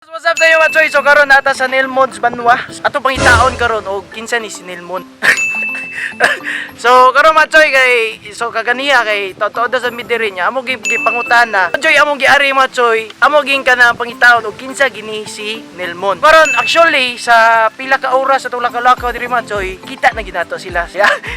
What's up sa inyo, mga choy? So karon nata sa Nelmons Banwa. Ato pangitaon karon og kinsa ni si Nelmon. So karon, mga choy, kay so kaganiha kay totoo sa midiri niya amo gi gipangutana. Choy, among giari, mga choy, amo ging kana pangitaon og kinsa gini si Nelmon. Karon actually sa pila ka oras sa tulak-lakaw diri, mga choy, kita na ginato sila.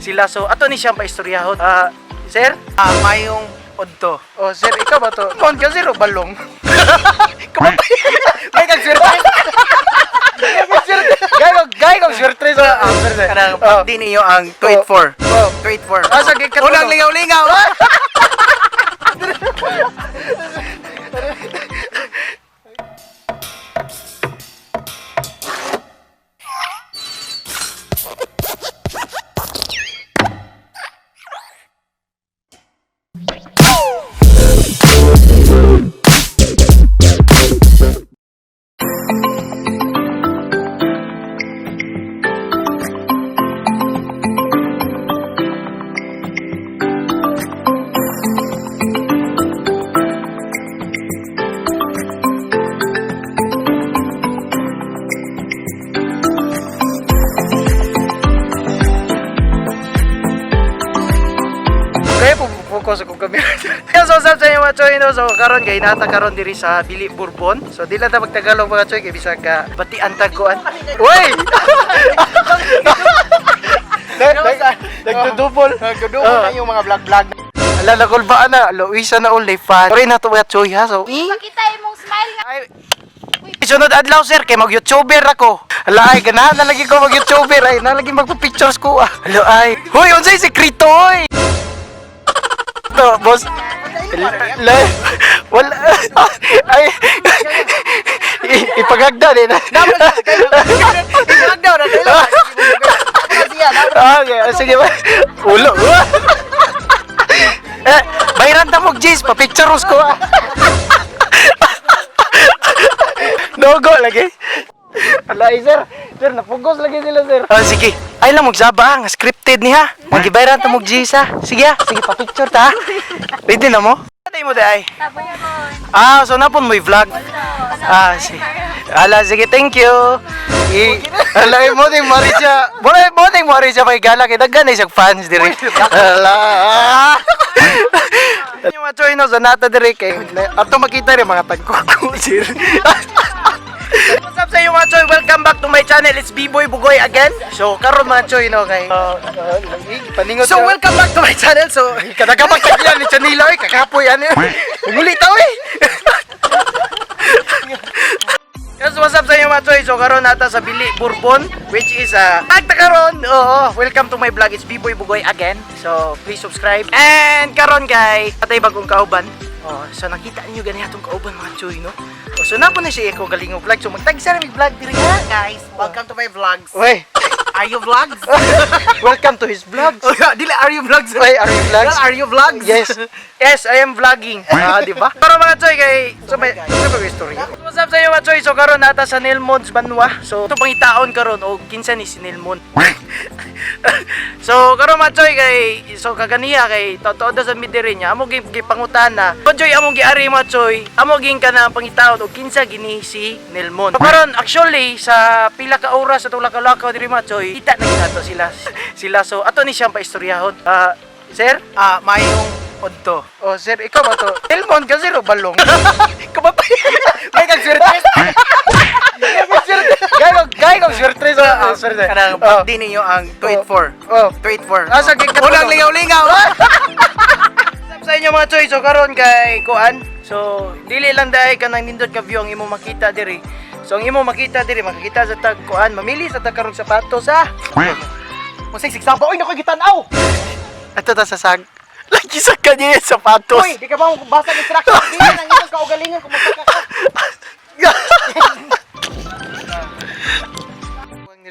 Sila, so ato ni siyang paistoryahon. Ah, sir? Ah, mayong odto. Oh, sir, ikaw ba to? Mon ka zero balong. Kamatay. May kag swerte. Gay gay kag swerte sa ah, sir. Kanang Oh. di ninyo ang 284. Oh. 284. Ah, sige, katulong. Unang lingaw-lingaw. Kaya po focus akong camera. Yo, so what's up sa inyo, mga choy, no? So karon kay nata karon diri sa Bili Bourbon. So di lang ta magtagalog, mga choy, kay bisag ka batian taguan. Uy! Nagdudubol. Nagdudubol na yung mga vlog-vlog. Ala, nakulbaan na. Luisa na uli fan. Sorry na to, mga choy, ha. So, Pakita imong smile nga. Ay, sunod adlaw, sir, kay mag-YouTuber ako. Ala ay, ganahan na lagi ko mag-YouTuber ay, na lagi magpa-pictures ko ah. Ala ay. Hoy, unsay sekreto oy? To, boss. La, wala. Ay. Ipagagda din. Vlog daw na kailangan. Siya, Ah, okay. Sige ba? Ulo. Eh, bayran ta mo, Jis, pa-pictures ko ah. Nogo lagi. Ala, eh, sir. Sir, napugos lagi sila, sir. Ah, sige. Ay lang magsaba, nga scripted niya. Magibayran ta mo, Jis, ha. Sige, ah. Sige, pa-picture ta. Ha? Ready na mo? Patay mo, day. Tapos mo. Ah, so napon mo vlog. Ah, sige. Ala, sige, thank you. I, ala, mo ding mari siya. Mo mo ding mari siya kay gala kay daghan na siyang fans diri. Ala. Yung mga choy no, sa nata diri kay ato makita rin mga tagkuko sir. What's up sa inyo, mga choy? Welcome back to my channel. It's B-Boy Bugoy again. So karon, mga choy, no, kay paningot. So welcome back to my channel. So Kadagabag tagyan ni Chanila oy, kakapoy ani. Muli ta oy. Yes, what's up sa inyo, mga choy? So karon nata sa Bili Bourbon, which is tagta karon. Oo, welcome to my vlog. It's B-Boy Bugoy again. So please subscribe. And karon kay atay bagong kauban. Oh, so nakita niyo gani atong kauban, mga choy, no? Oh, so napo na siya ko galingo vlog. So magtagsa ra mig vlog diri ha. Guys, welcome to my vlogs. Uy, Are you vlogs? Welcome to his vlogs. Oh, yeah, dili, are you vlogs? Uy, are you vlogs? Well, are you vlogs? Yes. Yes, I am vlogging. Ah, di ba? Pero mga choy kay so may so may story. What's up sa inyo, mga choy? So karon nata sa Nelmons Banwa. So ito pangitaon karon og kinsa ni si Nelmon. So karon, mga choy, kay so kaganiha kay totoo sa midiri niya amo gi gipangutana. Choy, among giari, mga choy, amo ging kana pangitaon og kinsa gini si Nelmon. So, karon actually sa pila ka oras sa tulak-lakaw diri, mga choy, kita na ginato sila. Sila, so ato ni siyang paistoryahon. Ah, sir? Ah, mayong odto. Oh, sir, ikaw ba to? Elmon ka zero balong. Kamatay. May kag swerte. Gay kag gay kag swerte sa ah, swerte. Kanang Oh. di ninyo ang 284. Oh. 284. Ah, sige, katulong. Unang lingaw-lingaw. What's up sa inyo, mga choy? So karon kay kuan. So dili lang dai kanang nindot ka view ang imo makita diri. So ang imo makita diri makakita sa tag kuan, mamili sa tag karong sapatos ah. Unsay sigsaba? Oy, nakoy gitan-aw. Ato ta sa sag. Lagi sa kanya yung sapatos. Uy, di ka ba basa ng instruction? Di na nang imong kaugalingon kung magtaka ka.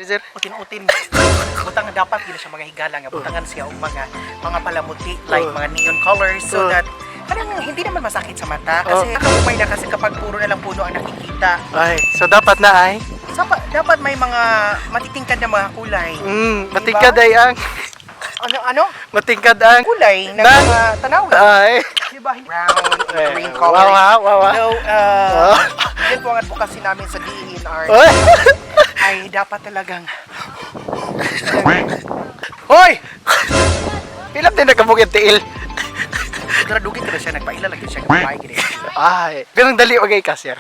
Sir. Utin-utin. Butang dapat gina siya mga higala nga butangan siya og mga palamuti like mga neon colors so that kanang hindi naman masakit sa mata kasi nakaumay na kasi kapag puro na lang puno ang nakikita. Ay, so dapat na ay. So, dapat may mga matitingkad na mga kulay. Matingkad ay ang Ano ano? Matingkad ang Kulay ng Nang- mga tanawin. Ay. Diba? ba? Brown and green colors. Wow. No, yun po ang advocacy namin sa DENR Oy! ay dapat talagang Hoy! Pila din nakabukit tiil. Gradugi ka na siya, nagpaila lagi siya, nagpaila gini. Ay, pero ang dali okay ka, sir.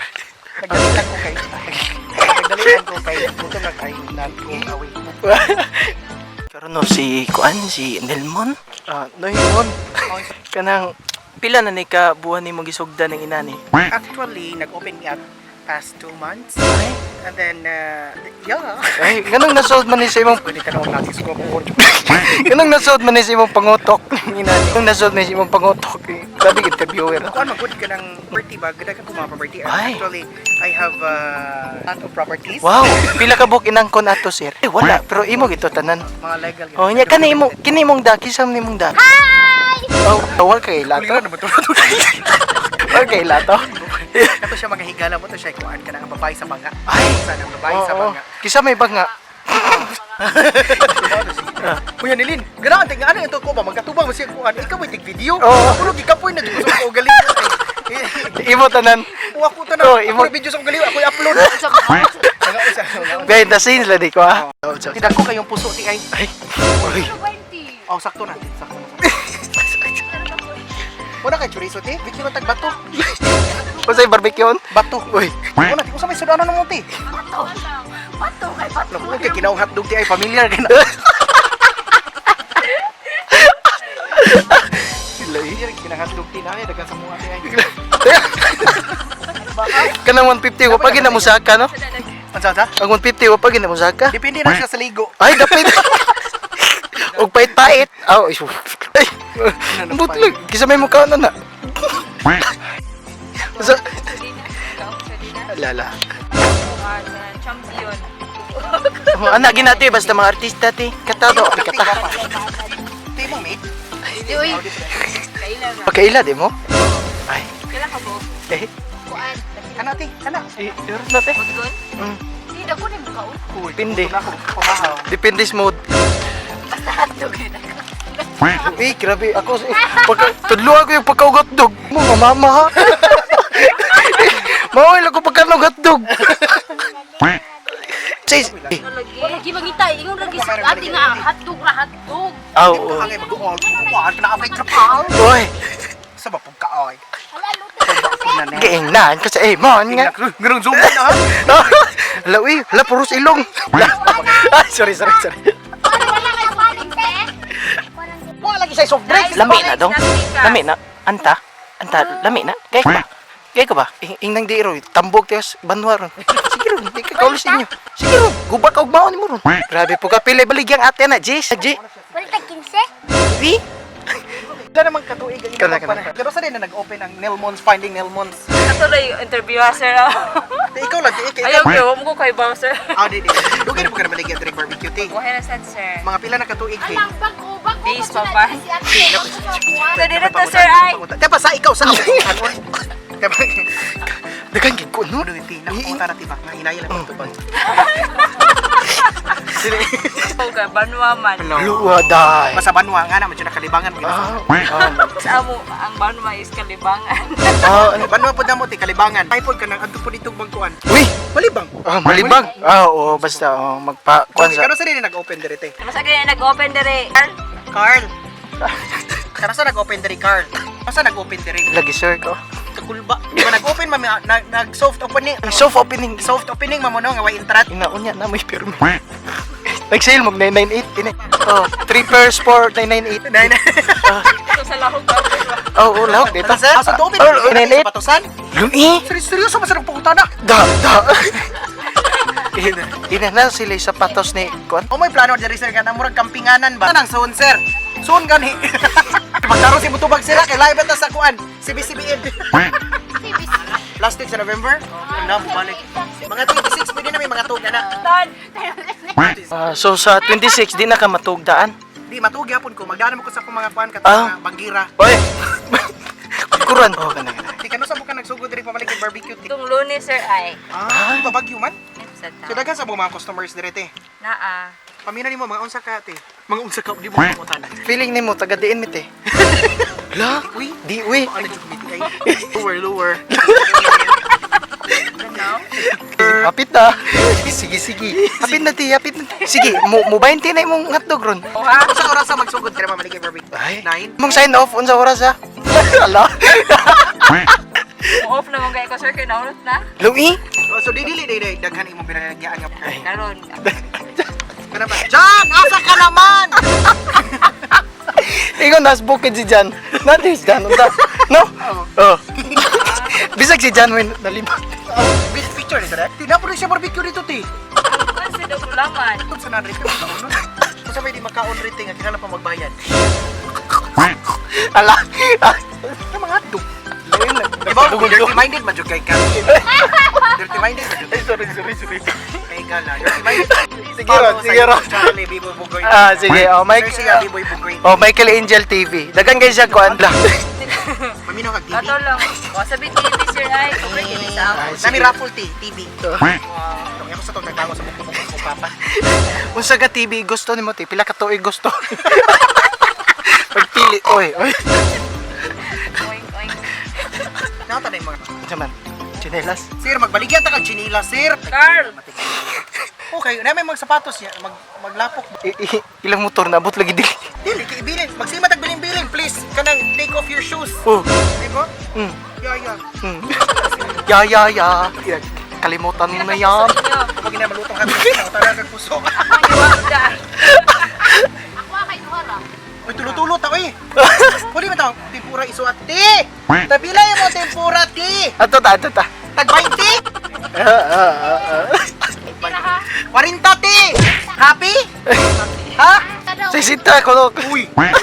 Nagdali lang ko kay gutom na kay na ko away. Pero no, si Kuan, si Nelmon. Ah, Nohimon. Kanang pila na ni ka buwan ni magisugda ng inani. Actually, nag-open me at past 2 months. Ay, And then, yeah. ay, ganang nasuod man ni sa imong Pwede tanong natin sa mga ganang nasuod man ni sa imong pangutok ng inani. Ganang nasuod man ni sa imong pangutok. Eh. Sabi interviewer. Kuan magud ka ng party ba? Ganda ka kung mga property. Ay. Actually, I have lot of properties. Wow, pila ka buok inangkon ato, sir. Eh, wala, pero imo gito tanan. Mga legal. Oh, nya kani imo kini imong daki sam nimong daki. Hi. Oh, tawag kay lato. Kulira naman to. Tawag kay lato. Kato siya mga higala mo to siya kuan ka ng babae sa banga. Ay. Sa ng babae sa Oo. banga. Kisa may banga. Kuya Nilin, ganahan tingnan ano ito ko ba magkatubang mo siya kuan. Ikaw may tig video. Oo. Pulo gikapoy na jud ko sa kaugalingon. Imo tanan. Uwa ko tanan. Oo, imo- Ako video sa kaugalingon, ako i-upload. Mga usa. Behind the scenes la di ko ah. Tidako kayong puso ti ay. Ay. Uy. Oh, sakto na. Sakto na. Wala kay chorizo ti. Bikyo tag bato. Unsay barbecue? Bato. Uy. Wala ti usa may sudano namo ti. Bato. Bato kay bato. Naku, kay ginaw hotdog ti ay familiar kay na. Sila eh. Familiar kay hotdog ti na ay dagan sa mga ti ay. Kanang 150 wa pa gina musaka no? Unsa sa? Ang 150 wa pa gina musaka. Depende na siya sa ligo. Ay, dapit. Og pait-pait. Aw, isu. Ay. Butlag, kisa may mukha na na. Sa Lala. Champion. Oh, anak ginati basta mga artista ti. Katado kata. Ti mo mate. Uy. Kailan na? Pagkaila di mo? Ay, Kailan ka po? eh, Kuan. Kana ti, kana. eh, oras na te. Budgon? Mm. Di dako ni mukaon. Depende. Ako pamahaw. Depende sa mode. Basta hotdog na ko. Eh, grabe. Ako, eh, pagka, tudlo ako yung pagkaugat dog. Mo, mamama ha. Mawal ako pagkanog hotdog. Sis, eh. Wala gi mangita ingon ra gi sa ate nga hotdog ra hotdog. Aw, Dito oo. ka ngay mag-all. Kuan kana kay trapaw. Uy, Sa ba pugkaoy. Hala luto. giingnan ko sa imon nga. Ganun zoom na ha. Hala, uy, hala, puros ilong. Ay, sorry, sorry, sorry. Wala kay paling te. Wala lagi sa soft drinks. Lami na dong. Lami na. Anta. Anta, lami na. Kay ko ba? Kay ko ba? Ingnang di ro, tambog tias banwa ron. Sige ron, di ka kaulis inyo. Sige ron, guba ka og maon mo ron. Grabe po ka pili baligyang ate na, Jis. G. Wala tag 15? V. Wala naman katuig ang Kana, imong kana. pagpanahan. Pero sa din na nag-open ang Nelmons Finding Nelmons. Ato lang yung interview ha, sir. Ti ikaw lang ti ikaw. Ayaw ko, huwag mo ko kay ba, sir. Ah, di di. Dugay na po ka na maligyan direct barbecue ti. Buhay na sad, sir. Mga pila na katuig ti. Alang bago bago Days pa pa pa. si ate. Bago pa kuan. So, dito to, sir, ay. Te pa sa ikaw sa ako. Te pa. Daghang gid ko no. Ano ti napunta na ti ba? Nahinaya lang ito ba? Okay, banwa man. Luwa dai. Basta banwa nga naman siya nakalibangan. Ah, ah, Sa amo, ang banwa is kalibangan. ah, ano? Banwa po na mo ti kalibangan. Ay po ka nang adto po dito bangkuan. Uy, Malibang. ah, malibang. Ah, oo, basta oh, magpa kuan Okay, sa. kano sa din nag-open dire te? Mas agay na nag-open dire. Carl. Kano sa nag-open dire Carl? Kano sa nag-open dire? Lagi sir ko. Kakulba. Di ba nag-open mami nag soft opening. Soft opening. Soft opening mamo no nga way intrat. Inaon niya na may pirmi. Nag-sale mag 998 ini. Oh, 3 pairs for 998. Nine. So, sa lahog ba? Oh, oh, lahok dito. Ano sir? Asa to open? Oh, 998. Patusan? Lumi. Seryoso seryoso ba sa nagpangutana? Da, da. Ina, ina na sila sa patos ni kuan. O may plano diri sir nga murag kampinganan ba? Tanang soon sir. Soon gani. Magkaroon si Butubag sir kay live ta sa kuan. CBCBN. Last week sa November. Na balik. Mga 26 pwede na may mga tuga na. Tan! Ah, so sa 26 di na ka matugdaan. Di matuog gyapon ko. Magdaan mo ko sa akong mga kuan katong Ah. mga banggira. Oy. Kuran. Oh, kana kana. Ti kano sa mo ka nagsugod diri pamalig og barbecue ti. Itong Lunes, sir, ay. Ah, di ba bagyo man? Sa So daghan sa mga customers diri te. Naa. Pamina nimo mga unsa ka te. Mga unsa ka di mo pangutana. Feeling nimo taga diin mi te. La, Uy, di uy. ano jud kumiti ay. Lower, lower. Hapit na. Sige, sige. Hapit na ti, hapit na. Sige, mo 20 na imong hotdog ron. Oha. Sa oras sa magsugod kaya mamaligay barbecue. Ay. 9. Mong sign off unsa oras ha? Ala. Off na mong ko sir kay naurot na. Lumi. Oh, so di dili di di daghan imong binalagyaan nga. Karon. Kana ba? Jan, asa ka naman? Ikaw nas bukid si Jan. Natin si Jan unta. No? Oh. Bisag si Jan when nalimot. Oh, big picture dito na. Tinapon siya barbecue dito ti. Kasi daw gulaman. Itong sa nanay ko makaon. Kung sa may di makaon rito nga kinahanglan pa magbayad. Ala. Ang mga hotdog. Diba, dirty minded man jud kay ka. Dirty minded man jud. Ay, sorry, sorry, sorry. Kay gala. Dirty minded. Sige, Ron, sige, Ron. Charlie Biboy Bugoy. Ah, sige. Oh, Mike. Sir, siya Biboy Bugoy. Oh, Michael Angel TV. Dagan guys siya kuan. La. Paminaw kag TV. Kato lang. O sabi TV sir ay kubre kini sa ako. Nami raffle ti, TV. Wow. Tong ako sa tong nagtago sa bukod ko papa. Unsa ka TV gusto nimo ti? Pila ka tuig gusto? Pagpili, oy, oy. Oink oink. Nakata na yung mga. Unsa man? Chinelas. Sir, magbaligya ta kag chinila, sir. Carl. Okay, na may magsapatos niya, maglapok. Ilang motor na abot lagi dili. Dili kay ibilin. Magsima tag bilin-bilin, please. Kanang take off your shoes. Oh. Di ba? Ya ya. Ya ya ya. Ya, kalimutan mo na yan. Inyo. Pag ina malutong kami, tara kag puso. Maniwala. Ako kay duha ra. Uy, tulo-tulo ta oy. Pwede man ta tempura isuat ti. Tabila mo tempura ti. Ato ta, ato ta. Tag 20, Ah, ah, ah, ah. Tira ha. 40 ti. Happy? Ha? Tadaw. Sa sinta ko. Uy. Ano